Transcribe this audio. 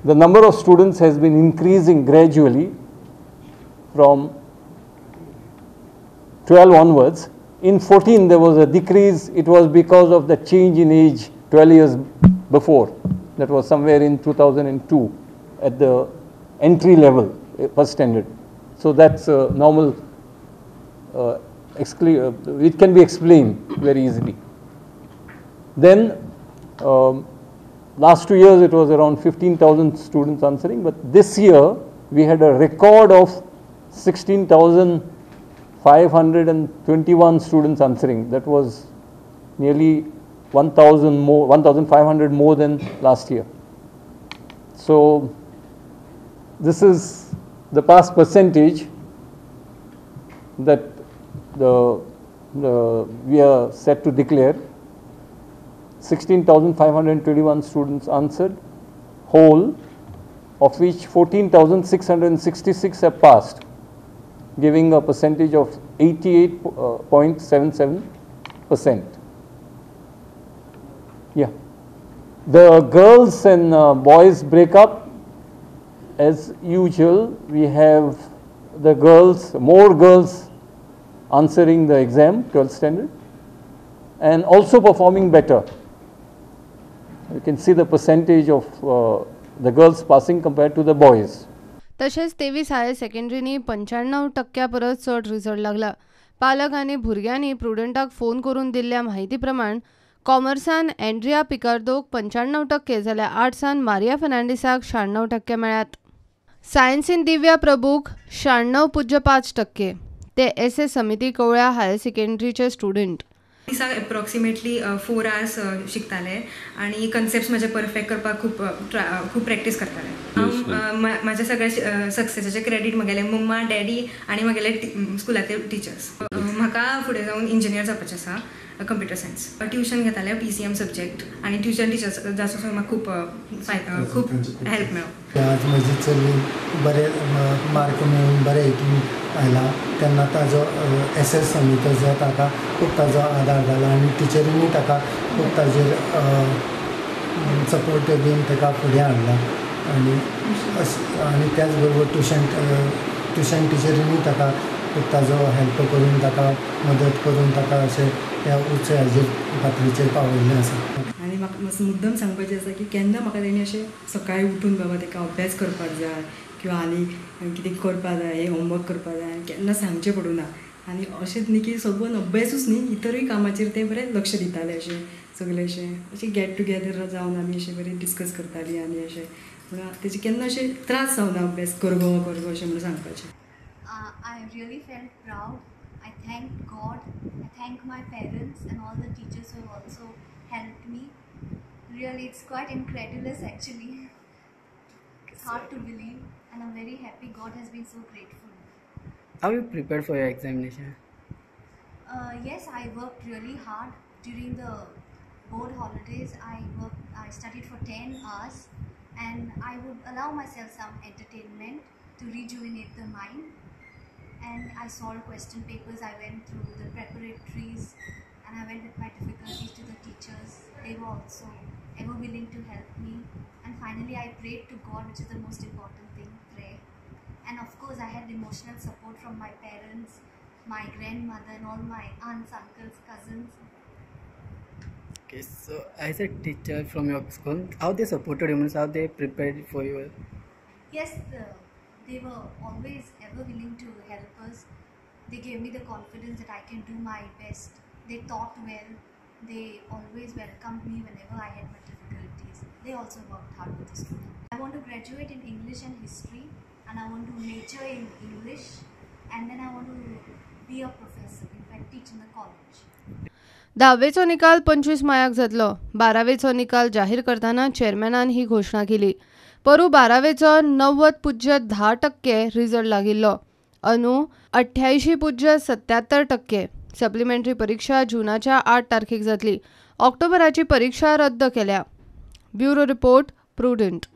The number of students has been increasing gradually from 12 onwards. In 14 there was a decrease. It was because of the change in age 12 years before. That was somewhere in 2002 at the entry level, first standard. So that's a normal, it can be explained very easily. Then last 2 years it was around 15,000 students answering, but this year we had a record of 16,521 students answering. That was nearly 1,000 more, 1,500 more than last year. So this is the pass percentage that we are set to declare. 16,521 students answered whole, of which 14,666 have passed, giving a percentage of 88.77%. Yeah. The girls and boys break up as usual. We have the girls, more girls answering the exam, 12th standard, and also performing better. You can see the percentage of the girls passing compared to the boys. तशेंच 23 higher सेकंडरीनी 95% परस चड result लागला. पालक आनी भुरग्यांनी प्रुडंटाक phone करून दिल्ल्या म्हायती प्रमाण कॉमर्सान एंड्रिया पिकार्दोक 95% जाल्यार आर्ट्सान मारिया फर्नांडीसाक 96% मेळ्ळ्यात. सायन्सीन दिव्या प्रभूक 96.5%. ते एस एस समिती कवळ्या हायर सेकंडरीचे स्टुडंट. दिसाक एप्रॉक्सिमेटली 4 आवर्स शिकताले आनी कन्सेप्ट म्हजे परफेक्ट करपाक खूब खूब प्रॅक्टीस करताले. हांव म्हाज्या सगळ्या सक्सेसाचें क्रेडीट म्हगेले मम्मा, डॅडी आनी म्हगेले स्कुलांतले टिचर्स. म्हाका फुडें जावन इंजिनियर जावपाचें आसा, कंप्युटर सायन्स. ट्युशन घेताले PCM subject आनी ट्युशन टिचर्स जाचो म्हाका खूब खूब हेल्प मेळ्ळो. आज म्हजी चली बरे मार्क मेळून बरे हितून आयला तेन्ना ताजो एस एस समितीचो ताका खूब ताजो आदार जाला आनी टिचरींनी ताका खूब ताजेर सपोर्ट दिवन ताका फुडें हाडला आनी आनी त्याच बरोबर ट्युशन टिचरींनी ताका खूब ताजो हेल्प करून ताका मदत करून ताका अशें ह्या उच्च हाजेर पातळीचेर पावयल्लें आसा. आनी म्हाका मुद्दम सांगपाचें आसा की केन्ना म्हाका तेणी अशें सकाळीं उठून बाबा ताका अभ्यास करपाक जाय किंवा आनी कितें करपाक जाय, हें होमवर्क करपाक जाय, केन्ना सांगचें पडूं ना. आनी अशेंच न्ही की सगळो अभ्यासूच न्ही, इतरूय कामाचेर ते बरें लक्ष दिताले. अशें सगळें अशें गेट टुगेदर जावन आमी अशें बरें डिस्कस करतालीं आनी अशें म्हणून तेजे केन्ना अशें त्रास जावना अभ्यास करगो करगो अशें म्हणून सांगपाचें. I really felt proud. I thank God, I thank my parents and all the teachers who have also helped me. Really, it's quite incredulous actually. It's hard to believe, and I'm very happy. God has been so grateful. How you prepared for your examination? Yes, I worked really hard during the board holidays. I studied for 10 hours, and I would allow myself some entertainment to rejuvenate the mind. And I solved question papers, I went through the preparatories, and I went with my difficulties to the teachers. They were also ever willing to help me. And finally I prayed to God, which is the most important thing, prayer. And of course I had emotional support from my parents, my grandmother and all my aunts, uncles, cousins. Okay, so as a teacher from your school, how they supported you, how they prepared for you? Yes, they were always ever willing to help us. They gave me the confidence that I can do my best. They taught well. They always welcomed me whenever I had my difficulties. They also worked hard with the students. I want to graduate in English and history, and I want to major in English, and then I want to be a professor, in fact teach in the college. धावेचो निकाल 25 मायाक जातलो. बारावेचो निकाल जाहीर करतना चेअरमॅनान ही घोशणा केली. परू बारावेचो 90.10% result लागिल्लो. अंदू 88.77%. Supplementary परीक्षा जूनाच्या 8 तारखेक जातली. ऑक्टोबराची परीक्षा रद्द केल्या. Bureau report, Prudent.